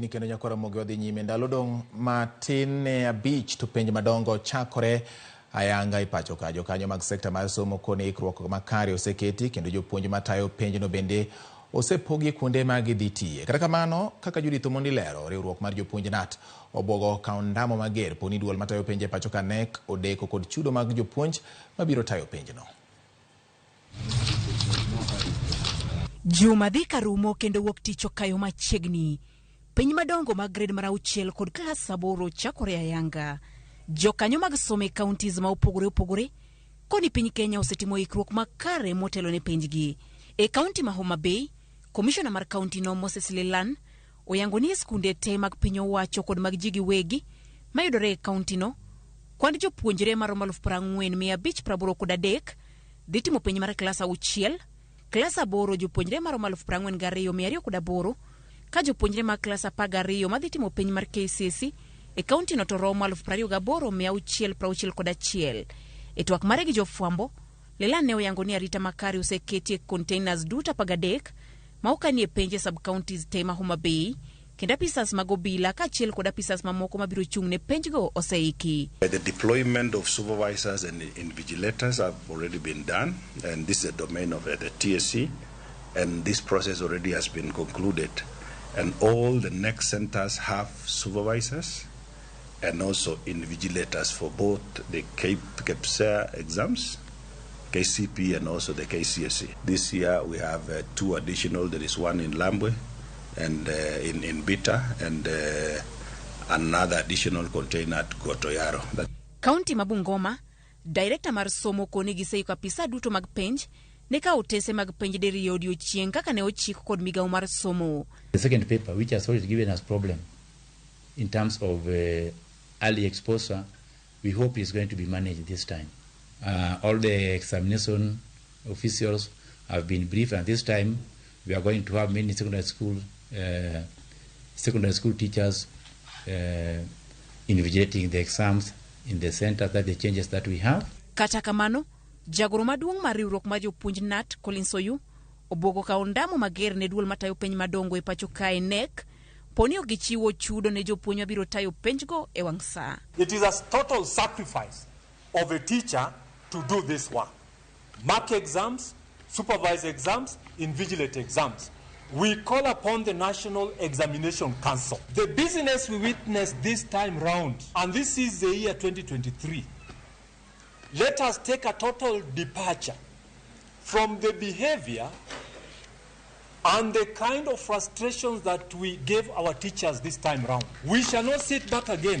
Okinyi kendo nyakwar Ramogi wadhi nyime. Ndalo dong' matin ne 5 to penj madongo chakore ayanga e pacho ka. Jokanyo mag sekta mar somo koni ikruok makare oseketi kendo jopuonj matayo penjno bende osepogi kuonde ma gidhi tiye. Kata kamano, kaka Judith Omondi lero, riwruok mar jopuonj KNUT obwogo kawo ndamo mager poni duol matayo penj e pacho ka KNEC odeko kod chudo mag jopuonj mabiro tayo penjno. Juma dhi karumo kendo wuok tich okayo machiegni. Penj madongo mag grade mar 6 kod klas 8 chakore ayanga. Jokanyo mag somo e counties ma opogore opogore koni piny Kenya osetimo ikruok makare motelo ne penjgi. E kaunti ma Homa Bay, komishona mar kaunti no Moses Lelan oyango ni e skunde te mag piny owacho kod mag ji giwegi mayudore e kaunti no, kwand jopuonjre maromo 40,583 dhi timo penj mar klas 6, klas 8 jopuonjre maromo 42,208, ka jopuonjre mag klas 12 madhi timo penj mar KCSE e kaunti no to romo 28,661. E twak mare gi jofwambo, Lelan ne oyango ni arita makare oseketi e containers duto 13 ma okanie penj e sub-counties te ma Homa Bay, kendo apisas mag obila kaachiel kod apisas mamoko mabiro chung' ne penjgo oseiki. The deployment of supervisors and invigilators have already been done, and this is the domain of the TSC, and this process already has been concluded. And all the KNEC centers have supervisors and also invigilators for both the KPSEA exams, KCPE, and also the KCSE. This year we have 2 additional. There is one in Lambwe and in Bita, and another additional container at Gotoyaro. Kaunti ma Bungoma, director mar somo koni giseiko apisa duto mag penj ne kawo otese mag penj diriyo odiochieng' kaka ne ochik kod migawo mar somo. The second paper, which has always given us problem in terms of early exposure, we hope is going to be managed this time. All the examination officials have been briefed, and this time we are going to have many secondary school teachers invigilating the exams in the center. That the changes that we have. Kata kamano, jagoro maduong' mar riwruok mar jopuonj KNUT, Collins Oyu, obwogo kawo ndamo mager ne duol matayo penj madongo e pacho kae KNEC, poni ok gichiwo chudo ne jopuonj mabiro tayo penjgo e wang' sa. It is a total sacrifice of a teacher to do this work. Mark exams, supervise exams, invigilate exams. We call upon the National Examination Council. The business we witnessed this time round, and this is the year 2023, let us take a total departure from the behavior and the kind of frustrations that we gave our teachers this time round. We shall not sit back again.